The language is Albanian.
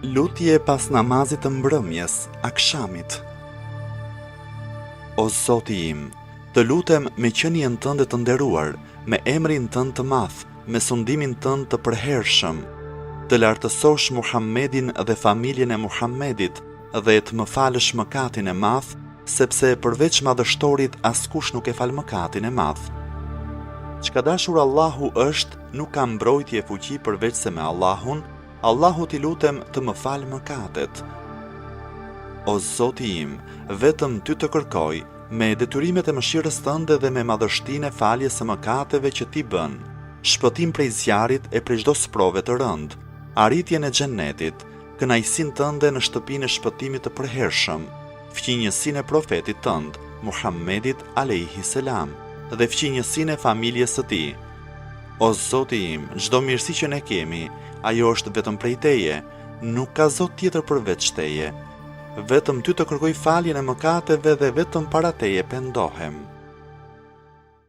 Lutje pas namazit të mbrëmjes, akshamit. O Zoti im, të lutem me qenien tënde të nderuar, me emrin tënd të madh, me sundimin tënd të përhershëm, të lartësosh Muhammedin dhe familjen e Muhammedit dhe të më falësh mëkatin e madh, sepse përveç Madhështorit askush nuk e fal mëkatin e madh. Ç'ka dashur Allahu është, nuk ka mbrojtje e fuqi përveçse me Allahun, Allahut i lutem të më falë mëkatet. O Zoti im, vetëm Ty të kërkoj, me detyrimet e mëshirës tënde dhe me madhështinë e faljes së mëkateve që Ti bën, shpëtim prej zjarrit e prej çdo sprove të rëndë, arritjen e Xhennetit, kënaqësinë tënde në shtëpinë e shpëtimit të përhershëm, fqinjësinë e Profetit tënd, Muhammedit alejhi selam, dhe fqinjësinë e familjes së tij. O Zoti im, çdo mirësi që ne kemi, ajo është vetëm prej Teje, nuk ka Zot tjetër përveç Teje. Vetëm Ty të kërkoj faljen e mëkateve dhe vetëm para Teje pendohem.